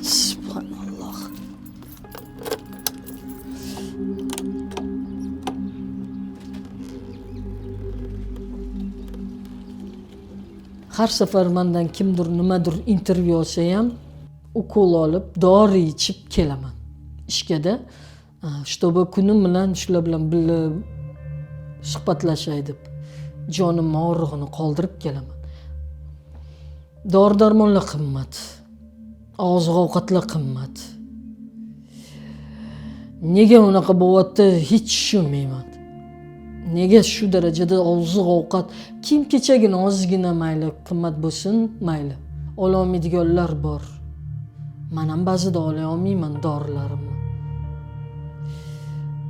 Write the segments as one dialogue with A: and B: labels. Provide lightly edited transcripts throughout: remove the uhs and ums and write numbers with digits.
A: Subhanalloh. Har safar mandan kimdir nimadir intervyu olsa ham ukol olib, dori ichib kelaman ishgada, чтобы kunim bilan shular bilan birga suhbatlashay deb jonim og'rig'ini qoldirib kelaman. Dori darmonlar qimmat, oziq ovqatlar qimmat. Nega unaqa bo'lyapti hech tushunmayman. Nega shu darajada oziq ovqat, kiyim kechagina ozgina mayli qimmat bo'lsin, mayli. Ololmaydiganlar bor. Men ham ba'zida ola olmayman dorilarimni.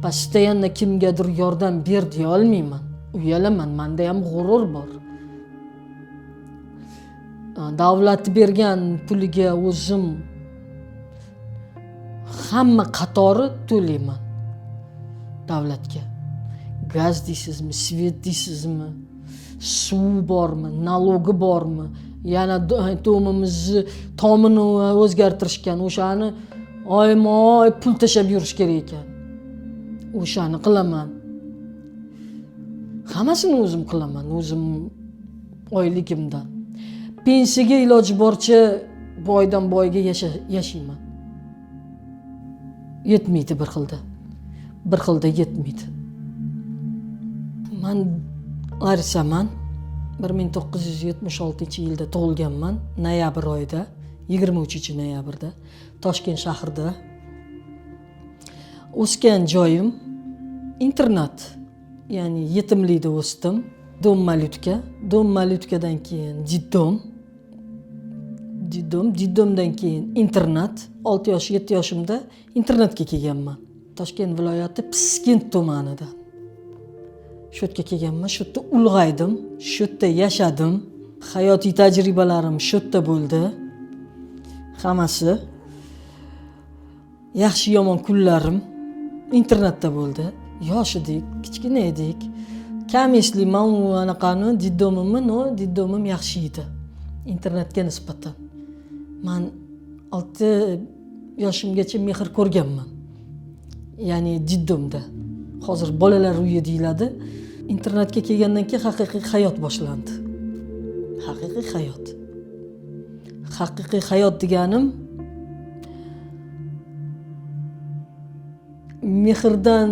A: Постоянно kimgadir yordam ber deya olmayman. Uyalaman, menda ham g'urur bor. Davlat bergan puliga o'zim hamma qatori to'layman davlatga. Gaz deysizmi, svet deysizmi, suv bormi, nalogi bormi, yana domimizni tomini o'zgartirishgan, o'shani oyma-oy pul tashlab yurish kerak ekan. O'shani qilaman. Hammasini o'zim qilaman, o'zim oyligimdan. Pensiyaga iloji boricha boydan boyga yashayman. Yetmaydi bir xilda. Bir xilda yetmaydi. Man Larisaman. 1976-yilda tug'ilganman, noyabr oyida, 23-noyabrda Toshkent shahrida. O'sgan joyim internat, ya'ni yetimlikda o'sdim. Dom malyutka, dom malyutkadan keyin diddom, diddom, diddomdan keyin internat. 6 yosh, 7 yoshimda internatga kelganman. Toshkent viloyati Piskent tumanida. Shu yerga kelganman, shu yerda ulg'aydim, shu yerda yashadim. Hayotiy tajribalarim shu yerda bo'ldi. Hammasi. Yaxshi yomon kunlarim internatda bo'ldi. Yosh edik, kichkina edik. Kam eslayman u anaqani, diddomimni, no, diddomim yaxshi edi internatga nisbatan. Man 6 yoshimgacha mehr ko'rganman. Ya'ni diddomda. Hozir bolalar uyi deyiladi. Internatga kelgandan keyin haqiqiy hayot boshlandi. Haqiqiy hayot. Haqiqiy hayot deganim mehrdan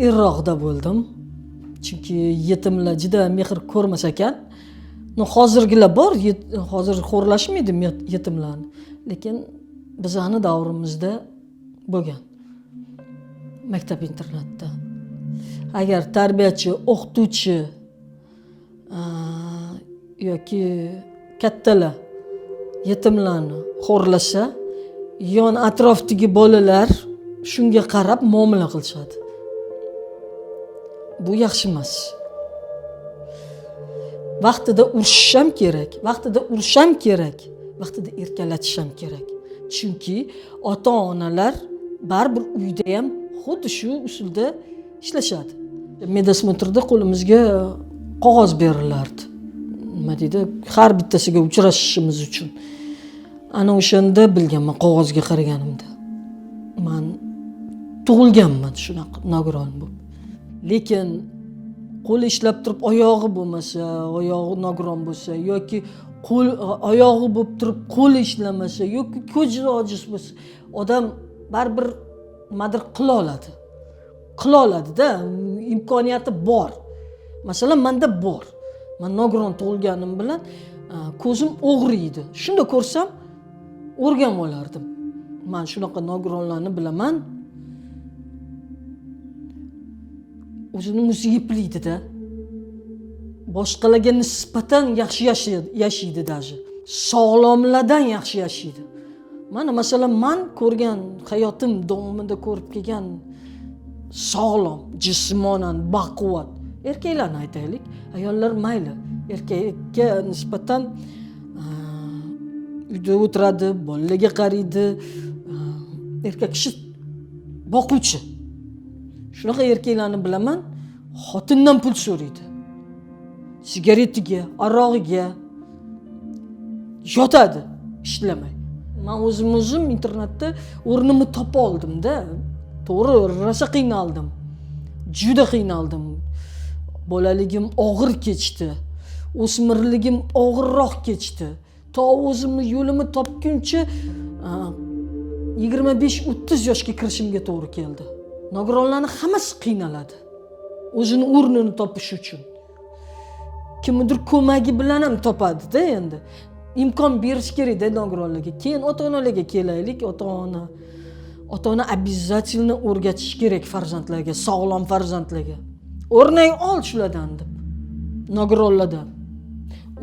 A: irroqda bo'ldim. Chunki yetimlar juda mehr ko'rmas ekan. No, hozirgilar bor, hozir xo'rlashmaydi yetimlarni. Lekin bizani davrimizda bo'lgan maktab internatda. Agar tarbiyachi, o'qituvchi yoki kattalar yetimlarni xo'rlasa, yon atrofdagi bolalar shunga qarab muomala qilishadi. Bu yaxshi emas. Vaqtida urishish ham kerak, vaqtida urish ham kerak, vaqtida erkalatish ham kerak. Chunki ota-onalar baribir uyda ham xuddi shu usulda ishlashadi. Medosmotrda qo'limizga qog'oz berilardi. Nima deydi? Har bittasiga uchrashishimiz uchun. Ana o'shanda bilganman qog'ozga qaraganimda. Man tug'ilganman shunaqa nogiron bo'lib. Lekin qo'li ishlab turib oyog'i bo'lmasa, oyog'i nogiron bo'lsa yoki qo'l oyog'i bo'lib turib qo'li ishlamasa yoki ko'zi ojiz bo'lsa, odam baribir nimadir qila oladi. Qila oladi-da, imkoniyati bor. Masalan, menda bor. Men nogiron tug'ilganim bilan ko'zim o'g'riydi. Shunda ko'rsam o'rganib olardim. Men shunaqa nogironlarni bilaman. O'zini o'zi yeplaydi-da. Boshqalarga nisbatan yaxshi yashaydi даже. Sog'lomlardan yaxshi yashaydi. Mana masalan, men ko'rgan hayotim davomida ko'rib kelgan sog'lom, jismonan baquvvat erkaklarni aytaylik, ayollar mayli. Erkakka nisbatan uyda o'tiradi, bolalarga qaraydi, erkak kishi boquvchi. Shunaqa erkaklarni bilaman, xotindan pul so'raydi. Sigaretiga, arog'iga yotadi, ishlamay. Man o'zim internatda o'rnimni topa oldimda. To'g'ri, rosa qiynaldim. Juda qiynaldim. Bolaligim og'ir kechdi. O'smirligim og'irroq kechdi. To o'zimni yo'limni topguncha 25-30 yoshga kirishimga to'g'ri keldi. Nogironlarni hammasi qiynaladi. O'zini o'rnini topish uchun. Kimnidir ko'magi bilan ham topadi-da endi. Imkon berish kerak-da nogironlarga. Keyin ota-onalarga kelaylik, ota-ona. Ota-ona обязательно o'rgatish kerak farzandlarga, sog'lom farzandlarga. O'rnak ol shulardan deb. Nogironlardan.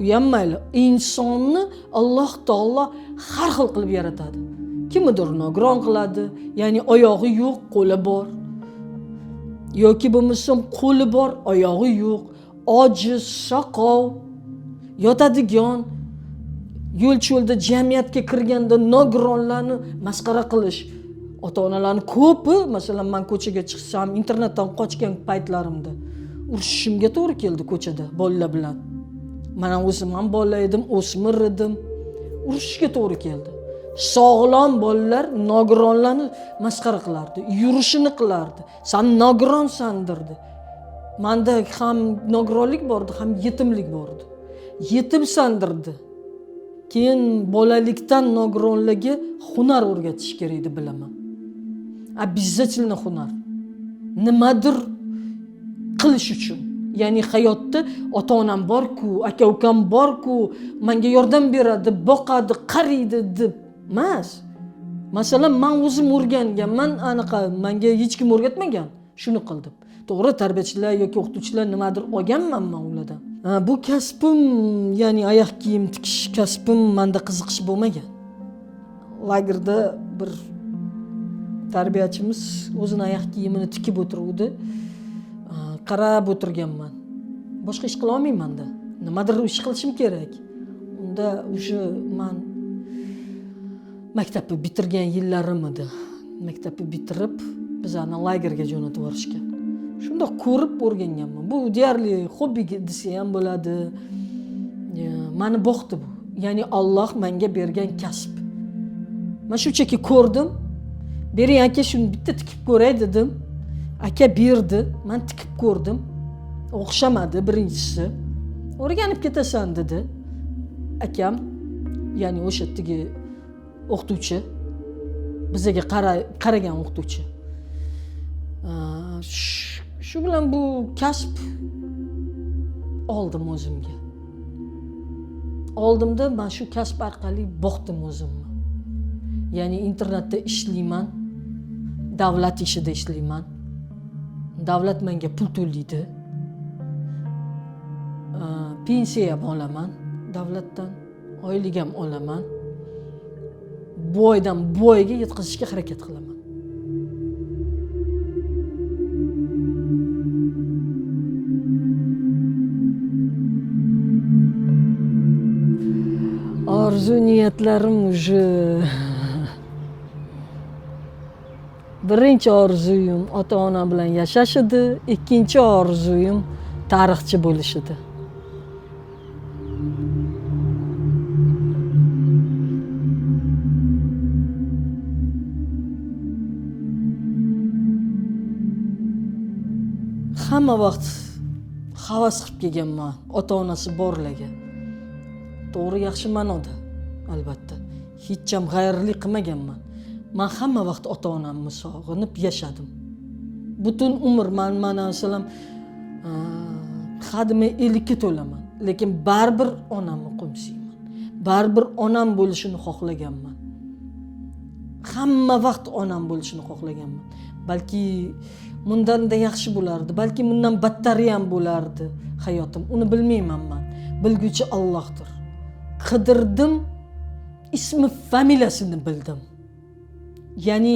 A: U ham mayli, insonni Alloh taolo har xil qilib yaratadi. Kimnidir nogiron qiladi, ya'ni oyog'i yo'q, qo'li bor. Yoki bo'lmasam qo'li bor, oyog'i yo'q, ojiz, soqov, yotadigan, yo'l cho'lda jamiyatga kirganda nogironlarni masxara qilish. Ota-onalarni ko'pi, masalan, men ko'chaga chiqsam, internetdan qochgan paytlarimda urushishimga to'g'ri keldi ko'chada bolalar bilan. Mana o'zim ham bola edim, o'smir edim. Urushishga to'g'ri keldi. Sog'lom bolalar nogironlarni masxara qilardi, yurishini qilardi. San nogironsan derdi. Menda ham nogironlik bor edi, ham yetimlik bor edi. Yetimsan derdi. Keyin bolalikdan nogironlarga hunar o'rgatish kerak deb bilaman. Обязательно hunar. Nimadir qilish uchun. Ya'ni hayotda ota-onam bor-ku, aka-ukam bor-ku, menga yordam beradi, boqadi, qaraydi deb emas. Masalan, men o'zim o'rganganman, anaqa menga hech kim o'rgatmagan, shuni qil deb. To'g'ri, tarbiyachilar yoki o'qituvchilar nimadir olganman men ulardan. Bu kasbim, ya'ni oyoq kiyim tikish kasbim menda qiziqish bo'lmagan. Lagerda bir tarbiyachimiz o'zini oyoq kiyimini tikib o'tiruvdi. Qarab o'tirganman. Boshqa ish qila olmayman-da. Nimadir ish qilishim kerak. Unda o'sha men maktabni bitirgan yillarim edi. Maktabni bitirib bizani lagerga jo'natib yuborishgan. Shundoq ko'rib o'rganganman. Bu deyarli hobbi desa ham bo'ladi. Meni boqdi bu. Ya'ni Alloh menga bergan kasb. Men shunchaki ko'rdim. Bering aka, shuni bitta tikib ko'ray dedim. Aka berdi, men tikib ko'rdim. O'xshamadi birinchisi. O'rganib ketasan dedi. Akam, ya'ni o'sha tigi o'qituvchi, bizaga qaragan o'qituvchi. Shu bilan bu kasb oldim o'zimga. Oldimda men shu kasb orqali boqdim o'zimni. Ya'ni internetda ishlayman, davlat ishida ishlayman. Davlat menga pul to'laydi. Pensiya ham olaman davlatdan, oylik ham olaman. Boydan boyga yetkazishga harakat qilaman. Orzu niyatlarim уже birinchi orzuyim ota-onam bilan yashash edi, ikkinchi orzuyim tarixchi bo'lish edi. Hamma vaqt havas qilib kelganman ota-onasi borlarga. To'g'ri, yaxshi ma'noda albatta. Hech ham g'ayrlik qilmaganman. Men hamma vaqt ota-onamni sog'inib yashadim. Butun umr men mana masalan hadimay 50 ga to'laman, lekin baribir onamni qo'msayman. Baribir onam bo'lishini xohlaganman. Hamma vaqt onam bo'lishini xohlaganman. Balki bundan-da yaxshi bo'lardi, balki bundan battari ham bo'lardi hayotim. Uni bilmayman men. Bilguchi Allohdir. Qidirdim, ismi familiyasini bildim. Ya'ni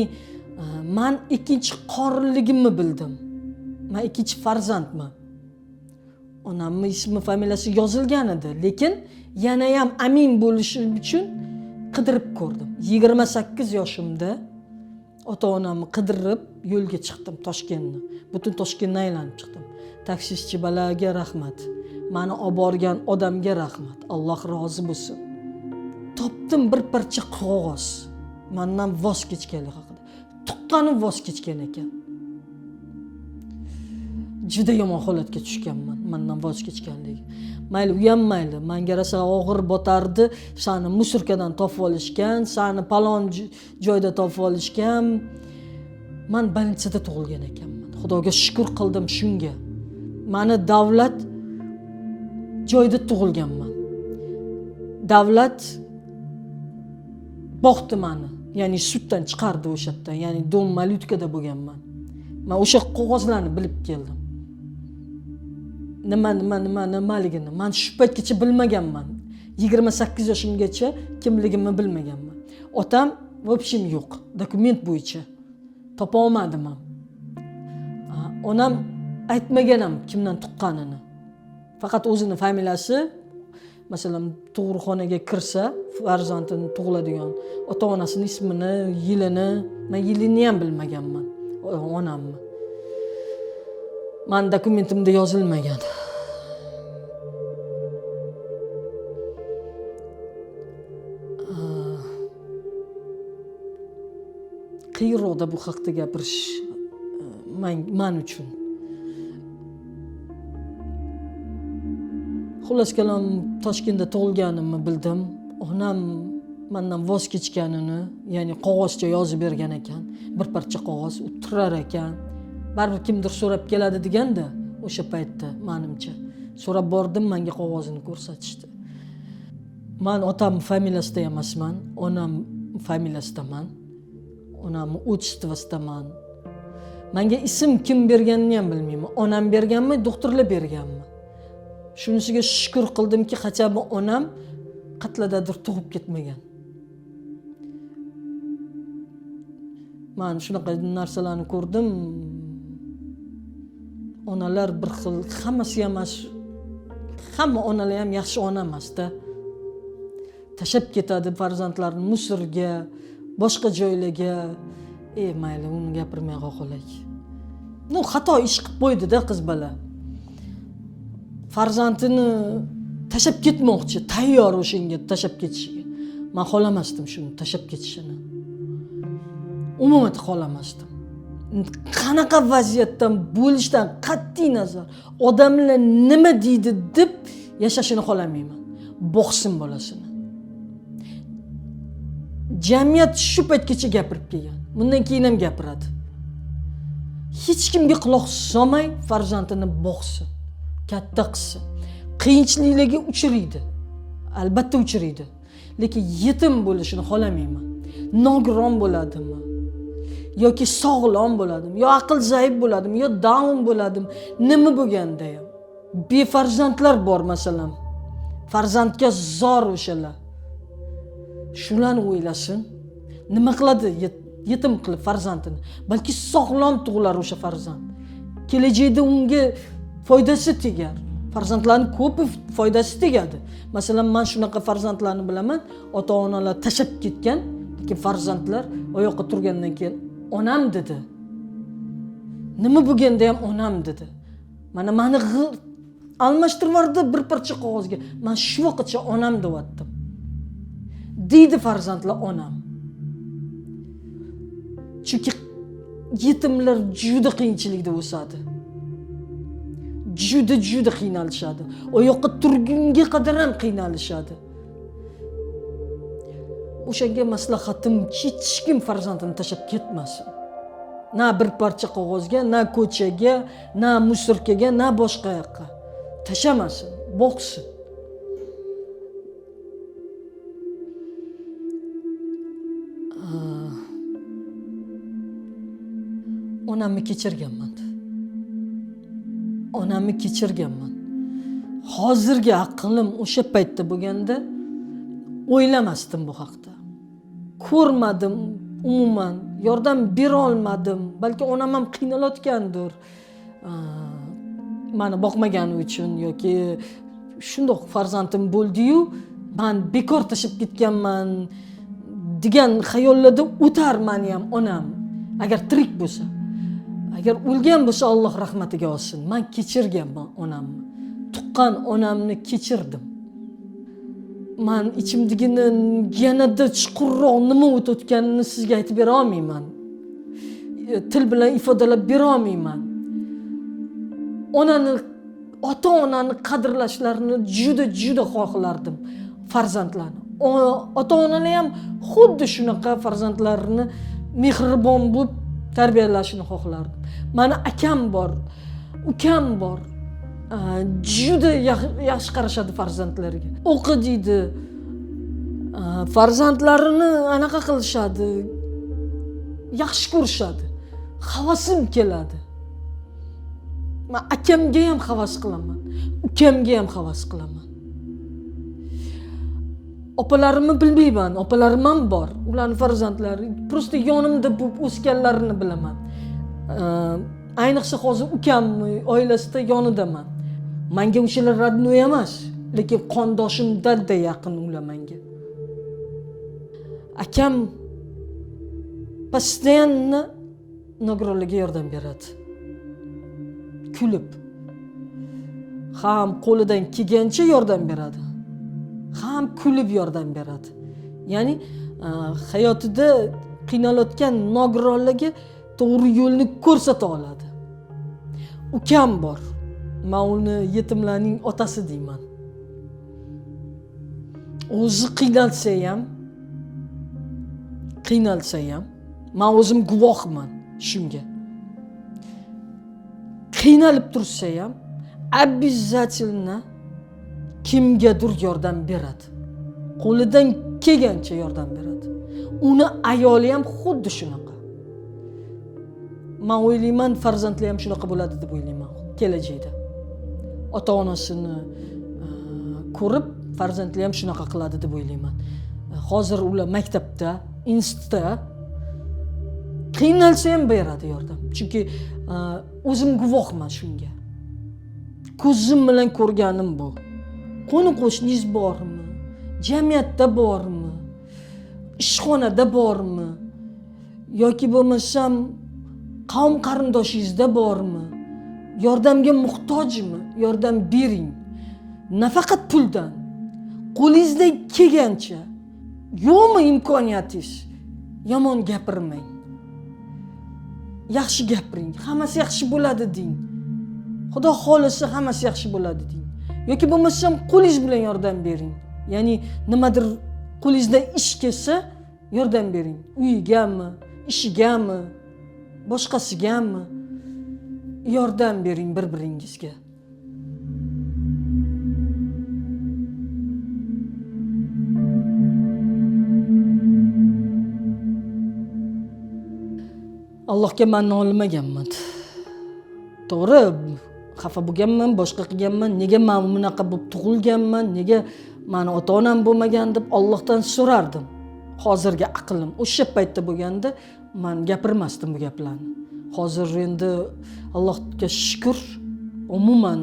A: men ikkinchi qorinligimni bildim. Men ikkinchi farzandman. Onamning ismi familiyasi yozilgan edi, lekin yana ham amin bo'lishim uchun qidirib ko'rdim. 28 yoshimda ota-onamni qidirib yo'lga chiqdim Toshkentni. Butun Toshkentni aylanib chiqdim. Taksistchi balaga rahmat. Meni olib borgan odamga rahmat. Alloh rozi bo'lsin. Topdim bir parcha qog'oz mandan voz kechganligi haqida. Tuqqanim voz kechgan ekan. Juda yomon holatga tushganman mandan voz kechganligi. Mayli, u ham mayli, manga rosa og'ir botardi. Sani musurkadan topib olishgan, sani palon joyda topib olishgan. Man больницада tug'ilgan ekanman. Xudoga shukr qildim shunga. Mani davlat joyda tug'ilganman. Davlat boqdi mani, ya'ni suddan chiqardi o'sha yerdan, ya'ni dom malyutkada bo'lganman. Men o'sha qog'ozlarni bilib keldim. Nima nima nima nimaligini men shu paytgacha bilmaganman. 28 yoshimgacha kimligimni bilmaganman. Otam в общем yo'q, dokument bo'yicha topa olmadim ham. Onam aytmagan ham kimdan tuqqanini. Faqat o'zini familiyasi, masalan, tug'ruqxonaga kirsa, farzandini tug'iladigan ota-onasini ismini, yilini, men yilini ham bilmaganman, onamni. Men dokumentimda yozilmagan. Qiyinroqda bu haqda gapirish men uchun. Xullas kalom, Toshkentda tug'ilganimni bildim. Onam mendan voz kechganini, ya'ni qog'ozcha yozib bergan ekan, bir parcha qog'oz, u turar ekan. Baribir kimdir so'rab keladi deganda o'sha paytda menimcha. So'rab bordim, menga qog'ozini ko'rsatishdi. Men otam familiyasida emasman, onam familiyasidaman. Onam отчествosidaman. Menga ism kim berganini ham bilmayman. Onam berganmi, doktorlar berganmi? Shunisiga shukr qildimki, qachon onam qatladadir tug'ib ketmagan. Men shunaqa narsalarni ko'rdim. Onalar bir xil, hammasi emas, hamma onalar ham yaxshi ona emas-da. Tashlab ketadi farzandlarini Misrga, boshqa joylarga. Mayli, uni gapirmay qo'yaylik. No, xato ish qilib qo'ydi-da qiz bola. Farzandini tashlab ketmoqchi, tayyor o'shanga tashlab ketishiga. Men xohlamasdim shuni tashlab ketishini. Umuman xohlamasdim. Qanaqa vaziyatdan bo'lishdan qat'iy nazar odamlar nima deydi deb yashashini xohlamayman. Boqsin bolasini. Jamiyat shu paytgacha gapirib kelgan. Bundan keyin ham gapiradi. Hech kimga quloq solmay farzandini boqsin, katta qilsin. Qiyinchiliklarga uchraydi. Albatta uchraydi. Lekin yetim bo'lishini xohlamayman. Nogiron bo'ladimi? Yoki sog'lom bo'ladimi? Yo aql zaif bo'ladimi? Yo down bo'ladimi? Nima bo'lganda ham. Befarzandlar bor masalan. Farzandga zor o'shalar. Shularni o'ylasin. Nima qiladi yetim qilib farzandini? Balki sog'lom tug'ilar o'sha farzand. Kelajakda unga foydasi tegar. Farzandlarning ko'pi foydasi tegadi. Masalan, men shunaqa farzandlarni bilaman, ota-onalar tashlab ketgan, lekin farzandlar oyoqqa turgandan keyin onam dedi. Nima bo'lganda ham onam dedi. Mana meni almashtirib yubordi bir parcha qog'ozga. Men shu vaqtgacha onam deyaptim. Deydi farzandlar onam. Chunki yetimlar juda qiyinchilikda o'sadi. Juda juda qiynalishadi. Oyoqqa turgunga qadar ham qiynalishadi. O'shanga maslahatim, hech kim farzandini tashlab ketmasin. Na bir parcha qog'ozga, na ko'chaga, na musurkaga, na boshqa yoqqa. Tashlamasin, boqsin. Onamni kechirganman. Onamni kechirganman. Hozirgi aqlim o'sha paytda bo'lganda o'ylamasdim bu haqda. Ko'rmadim umuman, yordam bera olmadim. Balki onam ham qiynalayotgandir. Meni boqmagani uchun yoki shundoq farzandim bo'ldi-yu, men bekor tashlab ketganman degan xayollarda o'tar meni ham onam. Agar tirik bo'lsa. Agar o'lgan bo'lsa Alloh rahmatiga olsin. Men kechirganman onamni. Tuqqan onamni kechirdim. Man ichimdagini yanada chuqurroq nima o'tayotganini sizga aytib bera olmayman. Til bilan ifodalab bera olmayman. Onani, ota-onani qadrlashlarini juda juda xohlardim farzandlarni. Ota-onalar ham xuddi shunaqa farzandlarini mehribon bo'lib tarbiyalashini xohlardim. Mani akam bor, ukam bor. Juda yaxshi qarashadi farzandlariga. O'qi deydi. Farzandlarini anaqa qilishadi. Yaxshi ko'rishadi. Havasim keladi. Men akamga ham havas qilaman, ukamga ham havas qilaman. Opalarimni bilmayman, opalarim ham bor. Ularning farzandlari prosta yonimda bo'lib o'sganlarini bilaman. Ayniqsa hozir ukamni oilasida yonidaman. Menga o'shalar родной emas, lekin qondoshimdan-da yaqin ular menga. Akam постоянно nogironlarga yordam beradi. Kulib. Ham qo'lidan kelgancha yordam beradi. Ham kulib yordam beradi. Ya'ni hayotida qiynalayotgan nogironlarga to'g'ri yo'lni ko'rsata oladi. Ukam bor. Men uni yetimlarning otasi deyman. O'zi qiynalsa ham, men o'zim guvohman shunga. Qiynalib tursa ham обязательно kimgadir yordam beradi. Qo'lidan kelgancha yordam beradi. Uni ayoli ham xuddi shunaqa. Men o'ylayman, farzandlar ham shunaqa bo'ladi deb o'ylayman kelajakda. Ota-onasini ko'rib farzandlar ham shunaqa qiladi deb o'ylayman. Hozir ular maktabda, institutda qiynalsa ham beradi yordam. Chunki o'zim guvohman shunga. Ko'zim bilan ko'rganim bu. Qo'ni-qo'shningiz bormi? Jamiyatda bormi? Ishxonada bormi? Yoki bo'lmasam qavm qarindoshingizda bormi? Yordamga muhtojmi? Yordam bering. Nafaqat puldan, qo'lingizdan kelgancha. Yo'qmi imkoniyatingiz? Yomon gapirmang. Yaxshi gapiring. Hammasi yaxshi bo'ladi deng. Xudo xolasa hammasi yaxshi bo'ladi deng. Yoki bo'lmasam qo'lingiz bilan yordam bering. Ya'ni nimadir qo'lingizdan ish kelsa yordam bering. Uyigami, ishigami, boshqasigami yordam bering bir-biringizga. Allohga men nolimaganman. To'g'ri, xafa bo'lganman, boshqa qilganman, nega men bunaqa bo'lib tug'ilganman, nega meni ota-onam bo'lmagan deb Allohdan so'rardim. Hozirgi aqlim o'sha paytda bo'lganda men gapirmasdim bu gaplarni. Hozir endi Allohga shukr, umuman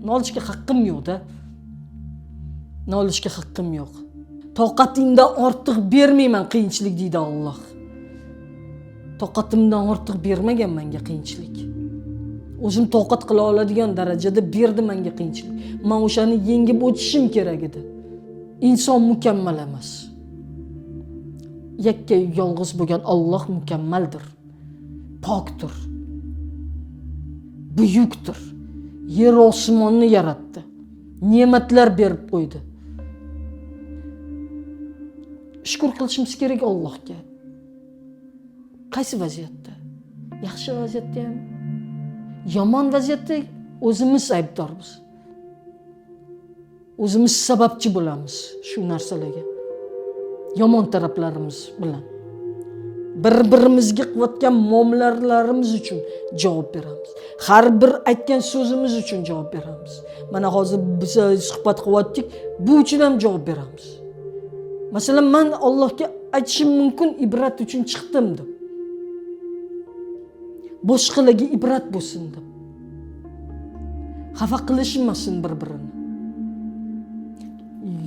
A: nolishga haqqim yo'q-da. Nolishga haqqim yo'q. Toqatingdan ortiq bermayman qiyinchilik deydi Alloh. Toqatimdan ortiq bermagan menga qiyinchilik. O'zim toqat qila oladigan darajada berdi menga qiyinchilik. Men o'shani yengib o'tishim kerak edi. Inson mukammal emas. Yakka yolg'iz bo'lgan Alloh mukammaldir. Pokdir. Buyukdir. Yer osmonni yaratdi. Ne'matlar berib qo'ydi. Shukr qilishimiz kerak Allohga. Qaysi vaziyatda? Yaxshi vaziyatda ham, yomon vaziyatda o'zimiz aybdormiz. O'zimiz sababchi bo'lamiz shu narsalarga. Yomon taraflarimiz bilan. Bir-birimizga qilayotgan muomalalarimiz uchun javob beramiz. Har bir aytgan so'zimiz uchun javob beramiz. Mana hozir biz suhbat qilyaptik, bu uchun ham javob beramiz. Masalan, men Allohga aytishim mumkin, ibrat uchun chiqdim deb. Boshqalarga ibrat bo'lsin deb. Xafa qilishmasin bir-birini.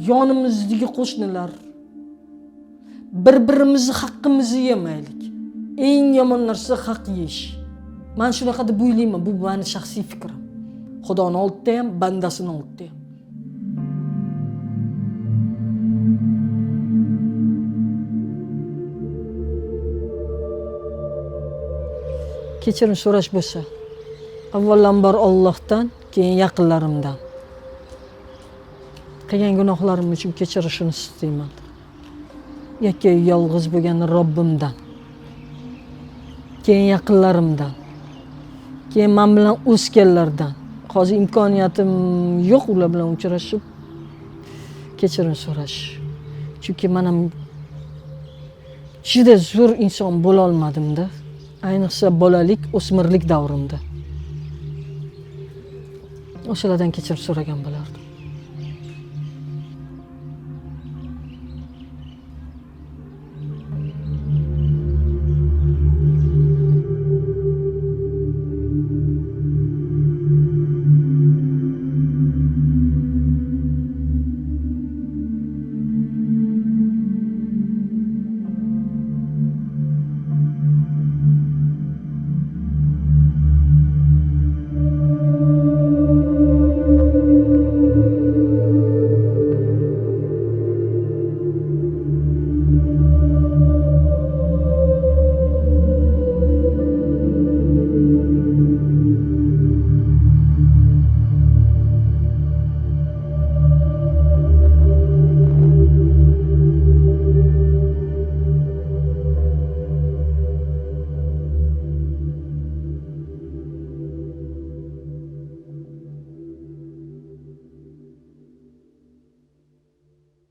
A: Yonimizdagi qo'shnilar, bir-birimizni haqqimizni yemaylik. Eng yomon narsa haq yeyish. Men shunaqa deb o'ylayman, bu meni shaxsiy fikrim. Xudoni oldida ham, bandasini oldida ham. Kechirim so'rash bo'lsa, avvalambor Allohdan, keyin yaqinlarimdan. Qilgan gunohlarim uchun kechirishini istayman. Yakka yolg'iz bo'lgan Robbimdan. Keyin yaqinlarimdan. Keyin men bilan o'sganlardan. Hozir imkoniyatim yo'q ular bilan uchrashib kechirim so'rash. Chunki men ham juda zo'r inson bo'la olmadim-da. Ayniqsa bolalik, o'smirlik davrimda. O'shalardan kechirim so'ragan bo'lardim.